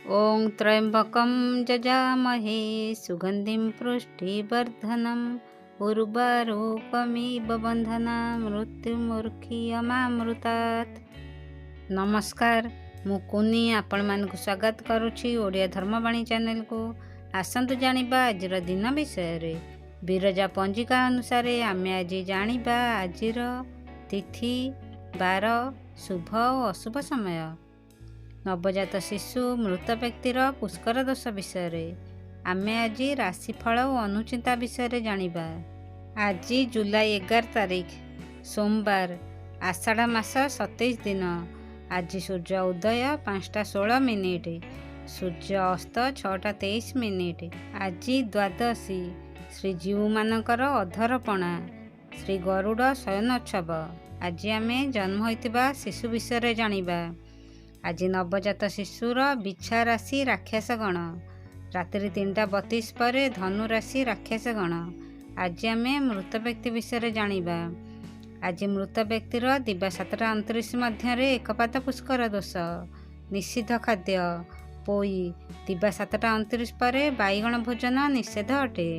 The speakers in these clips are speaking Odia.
ଓଁ ତ୍ର୍ୟମ୍ବକଂ ଯଜାମହେ ସୁଗନ୍ଧିଂ ପୁଷ୍ଟିବର୍ଦ୍ଧନମ୍ ଉର୍ବାରୁକମିବ ବନ୍ଧନା ମୃତ୍ୟୁମୁକ୍ଷୀୟମାମୃତାତ୍। ନମସ୍କାର, ମୁଁ କୁନି ଆପଣମାନଙ୍କୁ ସ୍ୱାଗତ କରୁଛି ଓଡ଼ିଆ ଧର୍ମବାଣୀ ଚ୍ୟାନେଲକୁ। ଆସନ୍ତୁ ଜାଣିବା ଆଜିର ଦିନ ବିଷୟରେ। ବିରଜା ପଞ୍ଜିକା ଅନୁସାରେ ଆମେ ଆଜି ଜାଣିବା ଆଜିର ତିଥି, ବାର, ଶୁଭ ଓ ଅଶୁଭ ସମୟ, ନବଜାତ ଶିଶୁ, ମୃତ ବ୍ୟକ୍ତିର ପୁଷ୍କର ଦୋଷ ବିଷୟରେ। ଆମେ ଆଜି ରାଶିଫଳ ଓ ଅନୁଚିନ୍ତା ବିଷୟରେ ଜାଣିବା। ଆଜି ଜୁଲାଇ 11 ତାରିଖ, ସୋମବାର, ଆଷାଢ଼ ମାସ 27 ଦିନ। ଆଜି ସୂର୍ଯ୍ୟ ଉଦୟ 5ଟା 16 ମିନିଟ୍, ସୂର୍ଯ୍ୟ ଅସ୍ତ 6ଟା 23 ମିନିଟ୍। ଆଜି ଦ୍ୱାଦଶୀ, ଶ୍ରୀଜୀଉମାନଙ୍କର ଅଧରପଣା, ଶ୍ରୀ ଗରୁଡ଼ ଶୟନୋତ୍ସବ। ଆଜି ଆମେ ଜନ୍ମ ହୋଇଥିବା ଶିଶୁ ବିଷୟରେ ଜାଣିବା। ଆଜି ନବଜାତ ଶିଶୁର ବିଛା ରାଶି ରାକ୍ଷସ ଗଣ, ରାତ୍ରି 3ଟା 32 ପରେ ଧନୁ ରାଶି ରାକ୍ଷସ ଗଣ। ଆଜି ଆମେ ମୃତ ବ୍ୟକ୍ତି ବିଷୟରେ ଜାଣିବା। ଆଜି ମୃତ ବ୍ୟକ୍ତିର ଦିବା 7ଟା 29 ମଧ୍ୟରେ ଏକପାଦ ପୁଷ୍କର ଦୋଷ। ନିଷିଦ୍ଧ ଖାଦ୍ୟ ପୋଇ। ଦିବା 7ଟା 29 ପରେ ବାଇଗଣ ଭୋଜନ ନିଷେଧ ଅଟେ।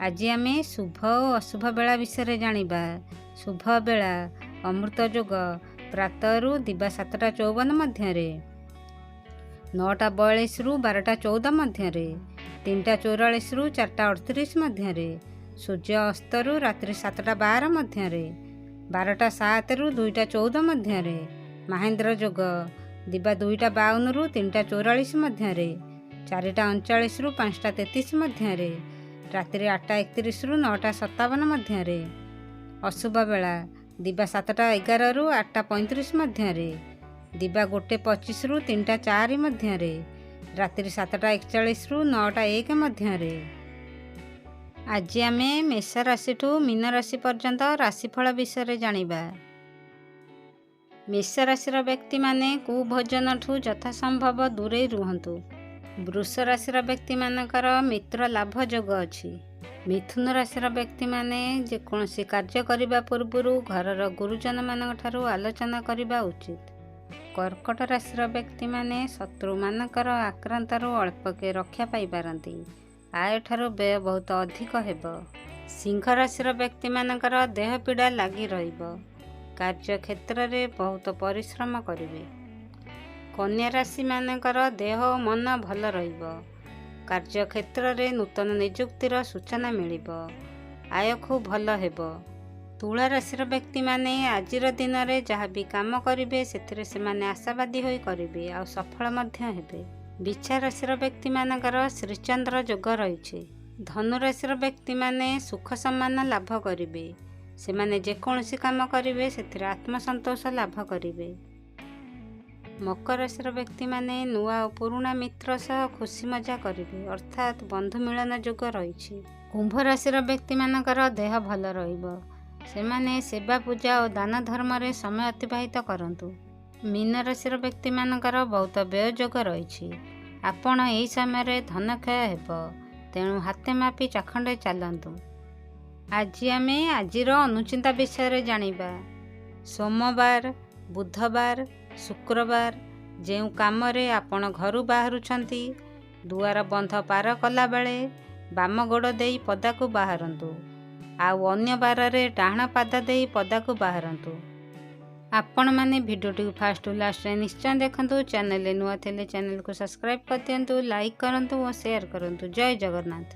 ଆଜି ଆମେ ଶୁଭ ଓ ଅଶୁଭ ବେଳା ବିଷୟରେ ଜାଣିବା। ଶୁଭ ବେଳା ଅମୃତ ଯୋଗ, ପ୍ରାତଃରୁ ଦିବା 7ଟା 54 ମଧ୍ୟରେ, 9ଟା 42ରୁ 12ଟା 14 ମଧ୍ୟରେ, 3ଟା 44ରୁ 4ଟା 38 ମଧ୍ୟରେ, ସୂର୍ଯ୍ୟ ଅସ୍ତରୁ ରାତ୍ରି 7ଟା 12 ମଧ୍ୟରେ, 12ଟା 7ରୁ 2ଟା 14 ମଧ୍ୟରେ। ମାହେନ୍ଦ୍ର ଯୋଗ ଦିବା 2ଟା 52ରୁ 3ଟା 44 ମଧ୍ୟରେ, 4ଟା 39ରୁ 5ଟା 33 ମଧ୍ୟରେ, ରାତ୍ରି 8ଟା 31ରୁ 9ଟା 57 ମଧ୍ୟରେ। ଅଶୁଭ ବେଳା ଦିବା 7ଟା 11ରୁ 8ଟା 35 ମଧ୍ୟରେ, ଦିବା 1 25ରୁ 3ଟା 4 ମଧ୍ୟରେ, ରାତ୍ରି 7ଟା 41ରୁ 9ଟା 1 ମଧ୍ୟରେ। ଆଜି ଆମେ ମେଷ ରାଶିଠୁ ମୀନ ରାଶି ପର୍ଯ୍ୟନ୍ତ ରାଶିଫଳ ବିଷୟରେ ଜାଣିବା। ମେଷ ରାଶିର ବ୍ୟକ୍ତିମାନେ କୁଭୋଜନଠୁ ଯଥାସମ୍ଭବ ଦୂରେଇ ରୁହନ୍ତୁ। ବୃଷ ରାଶିର ବ୍ୟକ୍ତିମାନଙ୍କର ମିତ୍ର ଲାଭ ଯୋଗ ଅଛି। ମିଥୁନ ରାଶିର ବ୍ୟକ୍ତିମାନେ ଯେକୌଣସି କାର୍ଯ୍ୟ କରିବା ପୂର୍ବରୁ ଘରର ଗୁରୁଜନମାନଙ୍କ ଠାରୁ ଆଲୋଚନା କରିବା ଉଚିତ। କର୍କଟ ରାଶିର ବ୍ୟକ୍ତିମାନେ ଶତ୍ରୁମାନଙ୍କର ଆକ୍ରାନ୍ତରୁ ଅଳ୍ପକେ ରକ୍ଷା ପାଇପାରନ୍ତି। ଆୟଠାରୁ ବ୍ୟୟ ବହୁତ ଅଧିକ ହେବ। ସିଂହ ରାଶିର ବ୍ୟକ୍ତିମାନଙ୍କର ଦେହ ପୀଡ଼ା ଲାଗି ରହିବ। କାର୍ଯ୍ୟକ୍ଷେତ୍ରରେ ବହୁତ ପରିଶ୍ରମ କରିବେ। କନ୍ୟା ରାଶିମାନଙ୍କର ଦେହ ଓ ମନ ଭଲ ରହିବ। କାର୍ଯ୍ୟକ୍ଷେତ୍ରରେ ନୂତନ ନିଯୁକ୍ତିର ସୂଚନା ମିଳିବ। ଆୟ ଖୁବ୍ ଭଲ ହେବ। ତୁଳା ରାଶିର ବ୍ୟକ୍ତିମାନେ ଆଜିର ଦିନରେ ଯାହା ବି କାମ କରିବେ, ସେଥିରେ ସେମାନେ ଆଶାବାଦୀ ହୋଇ କରିବେ ଆଉ ସଫଳ ମଧ୍ୟ ହେବେ। ବିଛା ରାଶିର ବ୍ୟକ୍ତିମାନଙ୍କର ଶ୍ରୀଚନ୍ଦ୍ର ଯୋଗ ରହିଛି। ଧନୁ ରାଶିର ବ୍ୟକ୍ତିମାନେ ସୁଖ ସମ୍ମାନ ଲାଭ କରିବେ। ସେମାନେ ଯେକୌଣସି କାମ କରିବେ, ସେଥିରେ ଆତ୍ମସନ୍ତୋଷ ଲାଭ କରିବେ। ମକର ରାଶିର ବ୍ୟକ୍ତିମାନେ ନୂଆ ଓ ପୁରୁଣା ମିତ୍ର ସହ ଖୁସି ମଜା କରିବେ, ଅର୍ଥାତ୍ ବନ୍ଧୁ ମିଳନ ଯୋଗ ରହିଛି। କୁମ୍ଭ ରାଶିର ବ୍ୟକ୍ତିମାନଙ୍କର ଦେହ ଭଲ ରହିବ। ସେମାନେ ସେବା, ପୂଜା ଓ ଦାନ ଧର୍ମରେ ସମୟ ଅତିବାହିତ କରନ୍ତୁ। ମୀନ ରାଶିର ବ୍ୟକ୍ତିମାନଙ୍କର ବହୁତ ବ୍ୟୟ ଯୋଗ ରହିଛି। ଆପଣ ଏହି ସମୟରେ ଧନକ୍ଷୟ ହେବ, ତେଣୁ ହାତେ ମାପି ଚାଖଣ୍ଡେ ଚାଲନ୍ତୁ। ଆଜି ଆମେ ଆଜିର ଅନୁଚିନ୍ତା ବିଷୟରେ ଜାଣିବା। ସୋମବାର, ବୁଧବାର, ଶୁକ୍ରବାର ଯେଉଁ କାମରେ ଆପଣ ଘରୁ ବାହାରୁଛନ୍ତି, ଦୁଆର ବନ୍ଧ ପାର କଲାବେଳେ ବାମ ଗୋଡ଼ ଦେଇ ପଦାକୁ ବାହାରନ୍ତୁ ଆଉ ଅନ୍ୟ ବାରରେ ଡାହାଣ ପାଦ ଦେଇ ପଦାକୁ ବାହାରନ୍ତୁ। ଆପଣମାନେ ଭିଡ଼ିଓଟିକୁ ଫାଷ୍ଟ ଟୁ ଲାଷ୍ଟ ନିଶ୍ଚୟ ଦେଖନ୍ତୁ। ଚ୍ୟାନେଲରେ ନୂଆ ଥିଲେ ଚ୍ୟାନେଲକୁ ସବସ୍କ୍ରାଇବ୍ କରିଦିଅନ୍ତୁ, ଲାଇକ୍ କରନ୍ତୁ ଓ ସେୟାର କରନ୍ତୁ। ଜୟ ଜଗନ୍ନାଥ।